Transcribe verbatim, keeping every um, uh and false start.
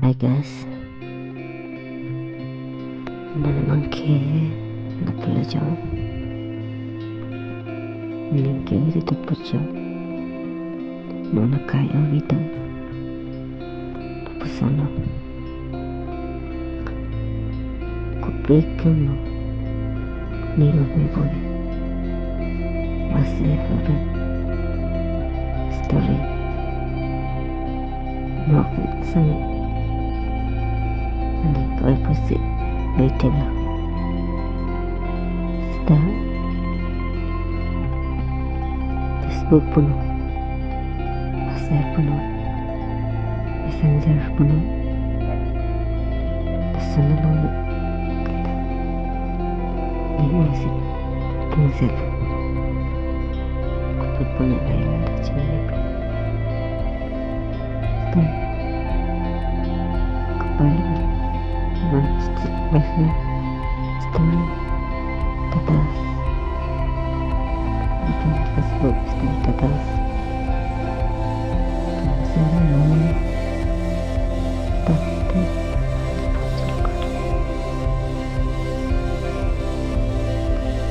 Hi guys. Nang mangke na pula jong. Ning ke iri tu puchok. Nona kai o gitu. Pusana. Kopi keno. Ni o me boy. Masi favorite story. Nok sani. Ani koi pusi waiting lo. Sita Facebook puno, WhatsApp puno, Messenger puno, lason along kata. Ni masi pungset. Kopi puno lain ta chini. Sita kepala man sita bahasa story tatas. Bukan Facebook story tatas. Sehingga momen